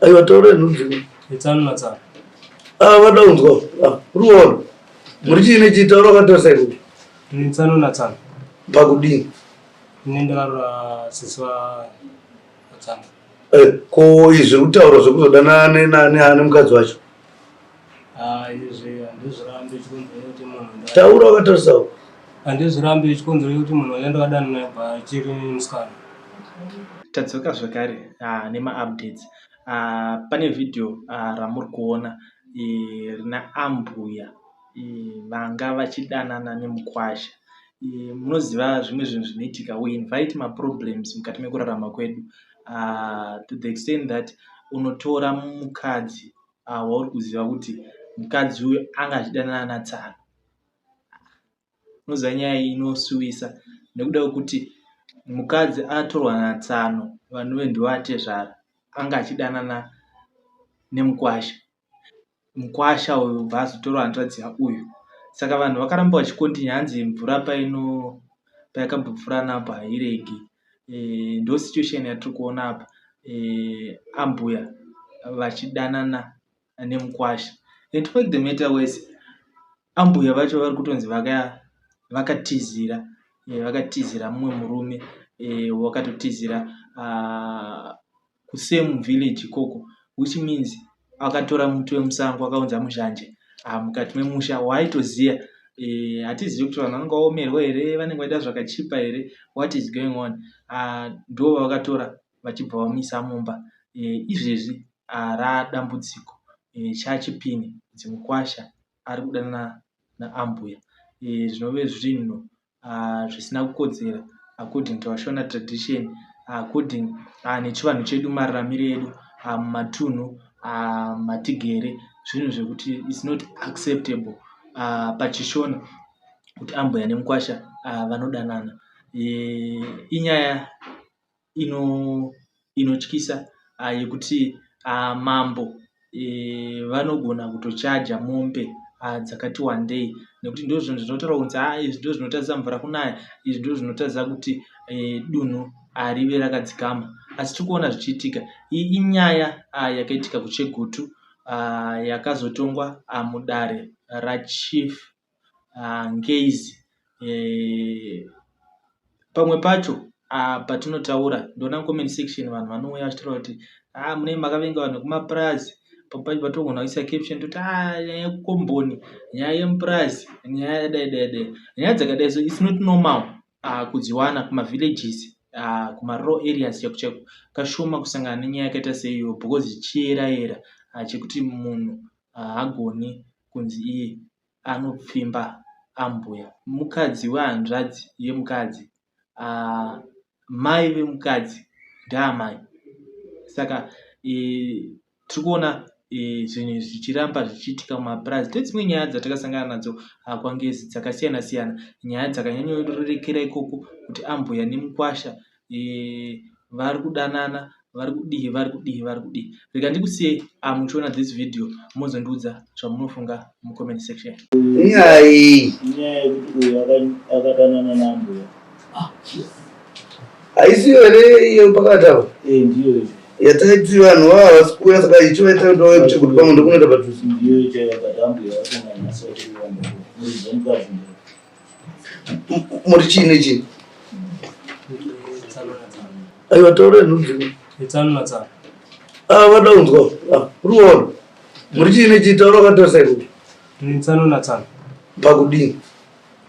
Aiwa, taura nhunzi. Itsano natsano. Ah, vada kunzwa. Ah, uri kuona. Muri chii nechii taura wakatarisa ikoko. Itsano natsano. Pakudini? Ini ndakarora sisi vatsano. Eh, ko izvi zviri kutaurwa zvekuzodanana nemukadzi wacho? Ah, izvi handizvirambi chikonzero chekuti munhu Taura wakatarisa uko. Handizvirambi chikonzero chekuti munhu wacho ndakadanana naye kubva achiri musikana. Tadzoka zvakare nemaupdates. Pane vhidhiyo ramuri kuona rina ambuya vanga vachidanana nemukwasha. Munoziva zvimwe zvinhu zvinoitika we invite maproblems mukati mekurarama kwedu to the extent that unotora mukadzi wauri kuziva kuti mukadzi uyu anga achidanana natsano. Unoziva nyaya iyi inosuwisa nekuda kwekuti mukadzi atorwa natsano vanove ndivo atezvara anga achidanana nemukwasha. Mukwasha uyu obva azotorwa hanzvadzi yauyu. Saka vanhu vakaramba vachikontinya hanzi mvura paino payakambopfuura napo hairegi. Ndo situation yatiri kuona apa ambuya vachidanana nemukwasha. And to make the matter worse ambuya vacho vari kutonzi vakatizira vakatizira mumwe murume wakatotizira kusame village ikoko which means akatora muti wemusango akaunza muzhanje mukati memusha waaitoziva. Hatizivi kuti vanhu vanenge vaomerwa here vanenge vaida zvakachipa here what is going on. Ndo vavakatora vachibva vamuisa mumba. Izvezvi raadambudziko chachipini kuti mukwasha ari kudanana naambuya zvinove zvinhu zvisina kukodzera according to our Shona tradition according nechivanhu chedu mararamiro edu mumatunhu matigere zvinhu zvekuti its not acceptable pachishona kuti ambuya nemukwasha vanodanana. Inyaya inotyisa yekuti mambo vanogona kutochaja mombe dzakati wandei nekuti ndozvinhu zvinotaurwa kunzi izvi ndozvinotadzisa mvura kunaya izvi ndozvinotadzisa kuti dunhu rive rakadzikama. Asi tiri kuona zvichiitika. Iyi inyaya yakaitika kuChegutu yakazotongwa mudare raChief Ngezi. Pamwe pacho patinotaura ndoona mucomment section vanhu vanouya vachitaura kuti munenge makavenga vanhu vekumapurazi. Pamwe pacho patogona kuisa caption toti nyaya yekukomboni, nyaya yemupurazi, nyaya yadai dai dai. Nyaya dzakadai so its not normal kudziwana kumavillages kumarural areas chaiko chaiko. Kashoma kusangana nenyaya yakaita seiyoyo because chiyera yera chekuti munhu haagoni kunzi iye anopfimba ambuya. Mukadzi wehanzvadzi yemukadzi mai vemukadzi ndaamai. Saka tiri kuona zvinhu izvi zvichiramba zvichiitika mumapurazi. Tine dzimwe nyaya dzatakasangana nadzo kwaNgezi dzakasiyana siyana. Nyaya dzakanyanyorerekera ikoko kuti ambuya nemukwasha vari kudanana vari kudii vari kudii vari kudii. Rega ndikusiyei muchiona this video mozondiudza zvamunofunga mucomment section. Inyaya iyi. Inyaya yekuti uyu akadanana naambuya. Haisiyo here iyo pakati apo? Eh, ndiyo iyo. Yataiti vanhu vava havasi kuuya saka ichivaita kuti vauye kuChegutu pamwe ndokunoita padhuze. Ndiyo chaiyo but ambuya vakanyanyisa kuti muridzi wemukadzi ndiye. Muri chii nechii? Itsano natsano. Aiwa, taura nhunzi. Itsano natsano. Ah, vada kunzwa. Ah, uri kuona. Muri chii nechii taura wakatarisa ikoko. Itsano natsano. Pakudini?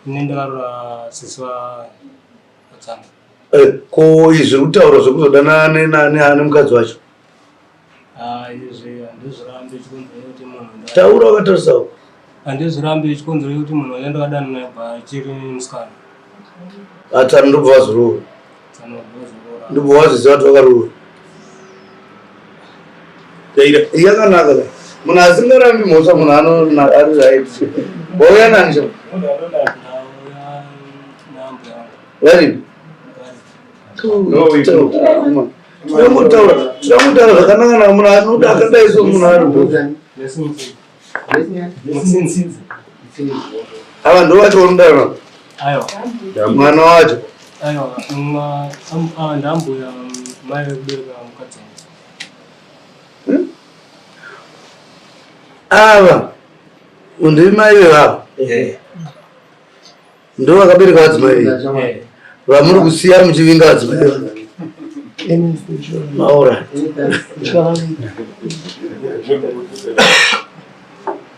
Ini ndakarora sisi vatsano. Eh, ko izvi zviri kutaurwa zvekuzodanana nemukadzi wacho? Izvi handizvirambi chikonzero chekuti munhu Taura wakatarisa uko. Handizvirambi chikonzero chekuti munhu wacho ndakadanana naye kubva achiri musikana. Atsano ndobva vazoroora. Tsano ndozoroora. Ndobva waziziva kuti vakaroora. Yakanaka ka. Munhu asingarambi mhosva munhu ano ari right. Wauya nani chavo? Ndauya naambuya vangu. Vari? Tinongotaura tinongotaura zvakanaka na munhu anoda akadai so munhu ari Mutsinzi. Ava ndo vacho vanodaro navo. Aiwa. Mwana wacho. Aiwa. Ndambuya mai vekubereka mukadzi wangu. Ava ndimai vevava ndo vakabereka vadzimai venyu vamuri kusiya muchivinga vadzimai vavo. Maura.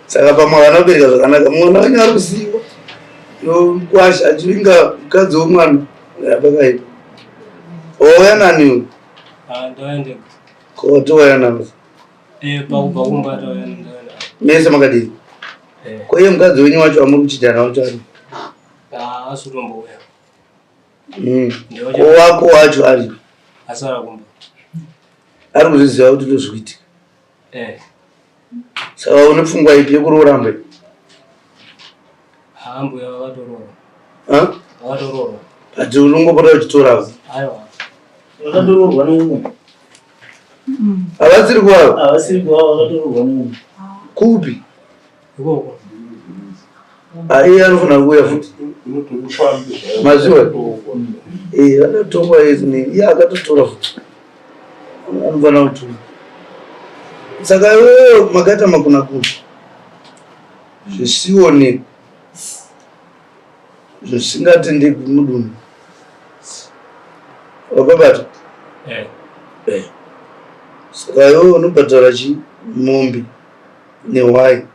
Saka pamwe havana kubereka zvakanaka, mwana wenyu ari kusiyiwa mukwasha achivinga mukadzi womwana pakaipa. Wauya nani uyu? Ko touya nani? Mese makadii? Ko iye mukadzi wenyu wacho amuri kuchidhana wacho ari? Ko wako wacho ari? Ari kuzviziva kuti ndozvikuitika. Saka une pfungwa ipi yekuroora mbe? Mbuya vakatoroora. Vakatoroora. But unongopota uchitora. Aiwa. Vakatoroorwa neumwe. Havasiri kwavo. Havasiri kwavo vakatoroorwa neumwe. Kupi? Ikoko. Iye anofanira kuuya futi. Maziwa? Eh, akatongwa iye akatotora futi. Anofanira kutora. Saka iwewe makaita makunakuna. Zvisionekwa. Zvisingatendekwi mudunhu. Wakabata? Eh. Eh. Saka iwewe unobhadhara chi mombe nehwai.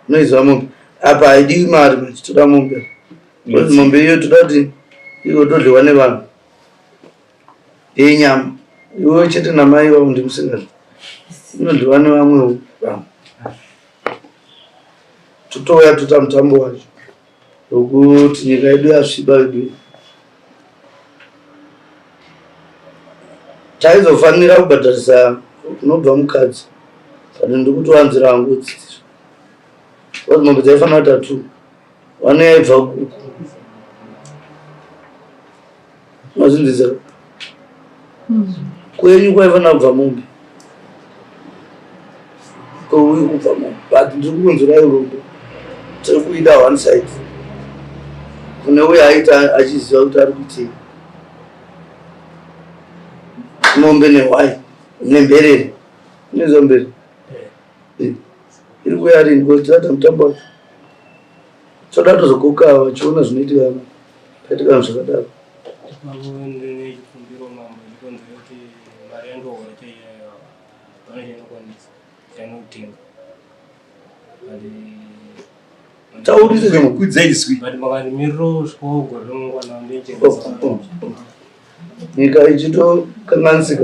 Unoiziva mombe. Apa haidiwi mari manje toda mombe. Because mombe iyo toda kuti igotodliwa nevanhu. Yenyama. Iwewe chete namai vavo ndimusingadli. Inodliwa nevamwewo vanhu. Totouya toita mutambo wacho. Wekuti nyika yedu yasviba yedu. Taizofanira kubhadharisa kunobva mukadzi. But ndikutowanzira hangu dzidziso. Because mombe dzaifanira kuita two. One yaibva uku. Mazvinzwisisa? Kwenyu kwaifanira kubva mombe. Kweuyu kubva mombe. But ndiri kukunzwirai urombo. Tiri kuida one side. Kune uyo aita achiziva kuti ari kuitei. Mombe nehwai nemberere. Unoziva mberere? Iri kuuya rini? Because tinoita mutambo wacho. Toda tozokoka vachiona zvinoitika paitika zvakadaro. Ipapo ndine chikumbiro mambo chikonzero kuti mari yandohora chaiyo hapana chainokwanisa chainotenga. But Taurisa chimwe. Kwidza izwi. But makandimirira kusvika gore remangwana ndochengesa. Oh, oh, oh. Nyika ichitokanganisika.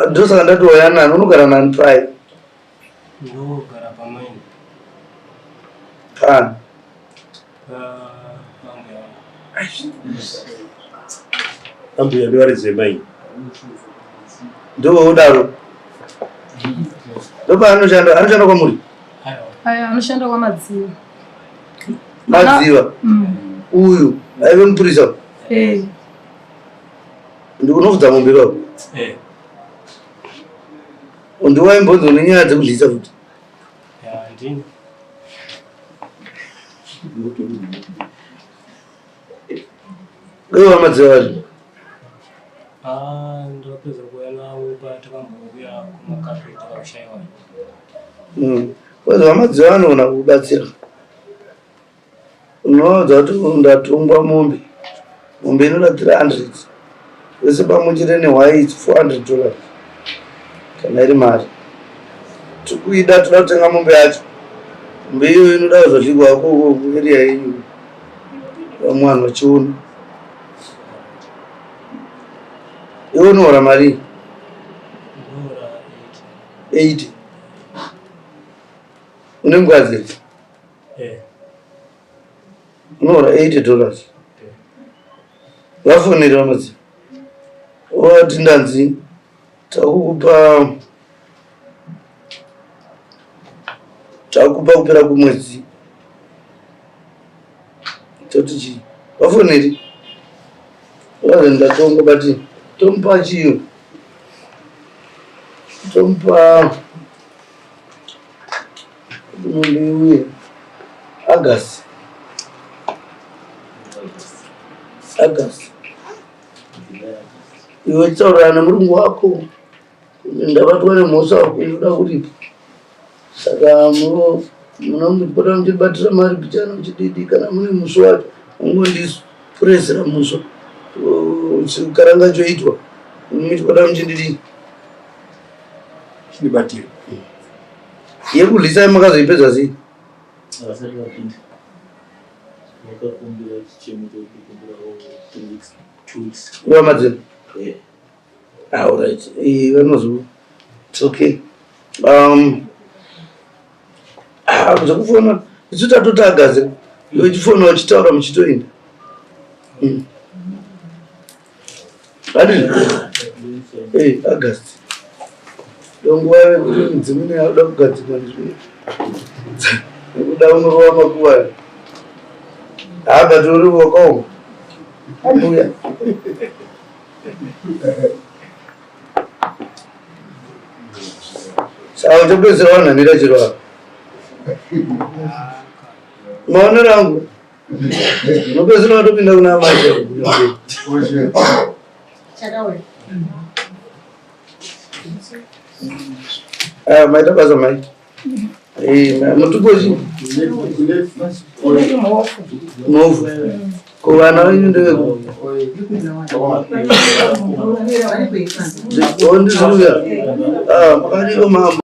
Ndosaka ndati wauya nani, unogara nani pai? Ndogara pamaini. Pani. Pambuya vangu. Ambuya ndivaridze mai. Ndoudaro. Ndopaanoshanda, anoshanda kwamuri? Aiwa. Aya anoshanda kwaMadziva. Madziva. Uyu aive mupurisa. Eh. Ndikunofudza mombe ipapo. Eh. Ndiwaimbonzi une nyaya dzekudlisa futi. Ya ndini. Ivo vaMadziva vacho. Ah, ndakapedza kuuya navo patakambouya kumakafe takakushaiwa. Because vaMadziva vanogona kukubatsira. Unovaudza kuti ndatongwa mombe. Mombe inoda 300. Vese pamwe chete nehwai it's $400 kana iri mari. Tikuida toda kutenga mombe yacho. Mombe iyoyo inoda kuzodyiwa ikoko kuarea yenyu. Vamwe vanhu vachiona. Iwe unohora marii? Ndohora 80. 80. Une mukadzi here? Eh. Unohora $80. Vafonere vaMadziva. Wati ndanzi takukupa kupera kwemwedzi. Toti chii? Vafoneri. Vazi ndatonga but tomupa chii? Tomupa mombe iuye August. August. Iwe taurirana nemurungu wako. Ndabatwa nemhosva inoda kuripa. Saka munomupota muchibatira mari pichana muchididi kana mune musi wacho mungondipuresera muswa chikaranga choitwa muchipota muchindidii Chindibatira. Yekurwisai makazoipedza sei? Vasati vapinda. Vakakumbira chichemo chekukumbirawo 3 weeks, 2 weeks. Vamadziro. Eh. Ah, all right. Vanozo. It's okay. Zvekufona isu tatotagadzira. Iwe uchifona uchitaura muchitoenda. Handizvo? August. Ndonguva yekuti midzimu ine yakuda kugadzirwa nezvimwe. Nekuda unorova makuva. Ah, but uri wakaoma. Mbuya. Saka uchapedzisira wanhamira chero apa. Maonero angu unopedzisira watopinda kuna amai chero. Chakauya. Ah, maita basa mai. Mutupo chi? Inoti Mhofu. Mhofu. Ko vana venyu ndeveku? Oh, ndizviuya. Ah, makadiko mambo.